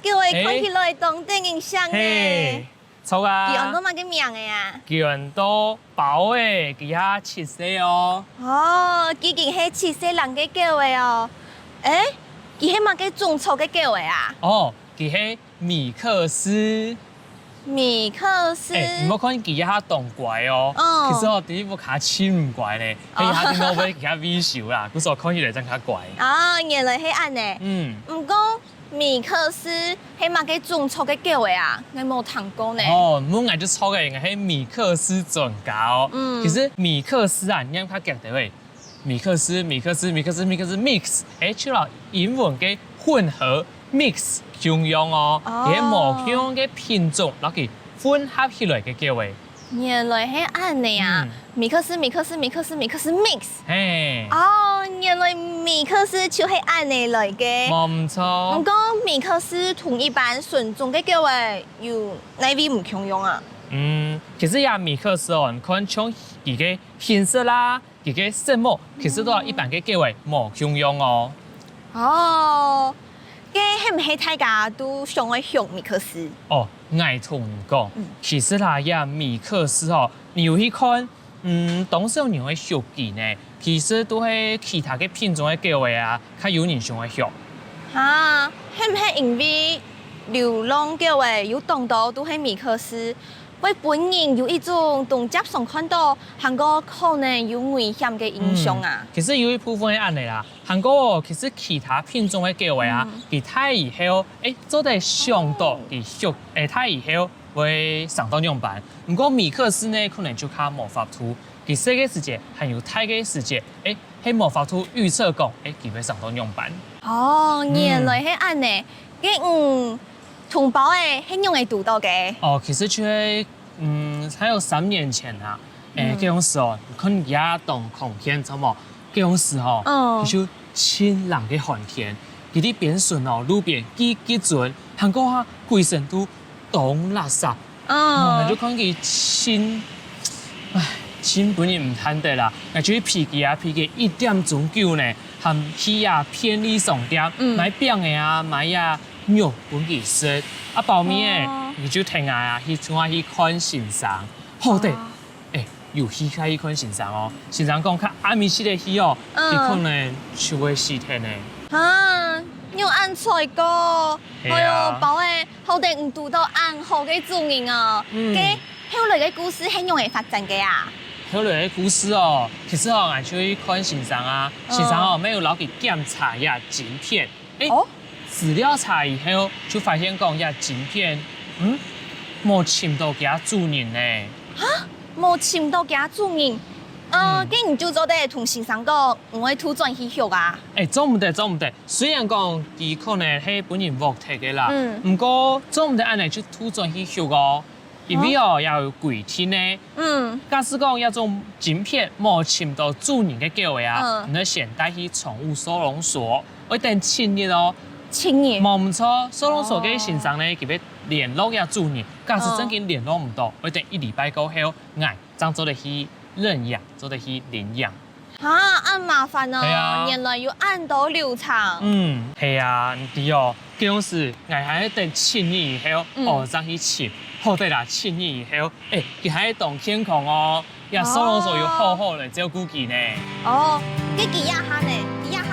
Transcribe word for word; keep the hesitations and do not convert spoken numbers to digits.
狗仔看起來當得人惜呢。嘿，著啊。佢安到麼个名仔啊？佢安到包仔，佢也七歲哦。哦，佢經係七歲零个狗仔哦。欸，佢係麼个種族个狗仔啊？哦，佢係米克斯。米克斯？欸，你莫看佢這下當乖哦，嗯。其實哦，在屋下盡毋乖咧，哦。佢這下在外背佢較畏羞啦，故所看起來正較乖。啊，原來係恁呢。嗯。毋過 米克斯係麼个種族个狗仔啊？𠊎無聽過呢。哦，問𠊎就著个，𠊎係米克斯專家哦。嗯。其實米克斯啊，念較遽兜仔，米克斯，米克斯，米克斯，米克斯，mix，欸，就摎英文个混合mix共樣哦，哦。佢係無共樣个品種，摎佢混合起來个狗仔。 原來係恁呢啊！嗯。米克斯，米克斯，米克斯，米克斯mix。嘿。哦，原來米克斯就係恁呢來个。無毋著。毋過米克斯同一般純種个狗仔有哪位毋共樣啊？嗯，其實這米克斯哦，你看像佢个形式啦，佢个色目，其實都摎一般个狗仔無共樣哦。哦，該係毋係大家都想愛畜米克斯？哦， 𠊎同你講，嗯。其實啊，這米克斯吼，你有去看，嗯，當少人會畜佢呢，其實都係其他个品種个狗仔啊，較有人想愛畜。啊，係毋係因為流浪狗仔有當多都係米克斯，會分人有一種當輒常看著，還過可能有危險个印象啊？嗯，其實有一部分係恁呢啦， 還過哦，其實其他品種个狗仔啊，嗯。佢大以後，欸，做得想著佢畜，欸，大以後會生到仰般。毋過米克斯呢，可能就較無法度。佢細个時節，還有大个時節，欸，係無法度預測講，欸，佢會生到仰般。哦，嗯。原來係恁呢。該，嗯，同包仔係仰仔堵著个？哦，其實就係 嗯，還有三年前啊，欸，嗯。該央時哦，你看佢也當康健，著無？該央時吼，嗯。佢就盡冷个寒天，佢在邊脣哦，路邊跍跍轉，還過啊，歸身都當垃圾。嗯。哦，𠊎就看佢盡，唉，盡分人毋盼得啦。𠊎就去陪佢啊，陪佢一點鐘久呢，還去啊便利商店，嗯。買餅仔啊，買啊 肉分佢食。啊，包尾仔，哦。佢就𢯭𠊎啊，去，𢯭𠊎去看先生。好得，哦。欸，有去，去看先生哦。先生講較暗一息仔去哦，嗯。佢可能就會死忒呢。啊，仰恁衰過？係啊。哎喲，包仔，好得你堵著恁好个主人哦。嗯。該後來个故事係仰仔發展个啊？後來个故事哦，其實哦，𠊎就去看先生啊，嗯。先生哦，乜有摎佢檢查這晶片。 欸，哦。資料查以後，就發現講這晶片，嗯，無尋著厥主人呢。哈？無尋著厥主人？呃，嗯。該你就做得同先生講，你愛渡轉去畜啊。欸，做毋得，做毋得。雖然講佢可能係分人獲忒个啦，嗯。毋過做毋得恁呢就渡轉去畜哦。 因為哦，也有規定呢。嗯。假使講這種晶片無尋著主人个狗仔啊，嗯。你愛先帶去寵物收容所，愛等七日哦。七日？無毋著，收容所个先生呢，哦。佢會聯絡這主人，假使正經聯絡毋著，嗯。愛等一禮拜過後，𠊎正做得去認養，做得去領養。 哈，恁麻煩哦，係啊。原來有恁多流程。嗯，係啊，你知哦，該央時，𠊎還愛等七日以後，嗯。哦，正去尋，好得啦，七日以後，欸，佢還當健康哦，這收容所有好好來照顧佢呢。哦，該佢這下呢？佢這下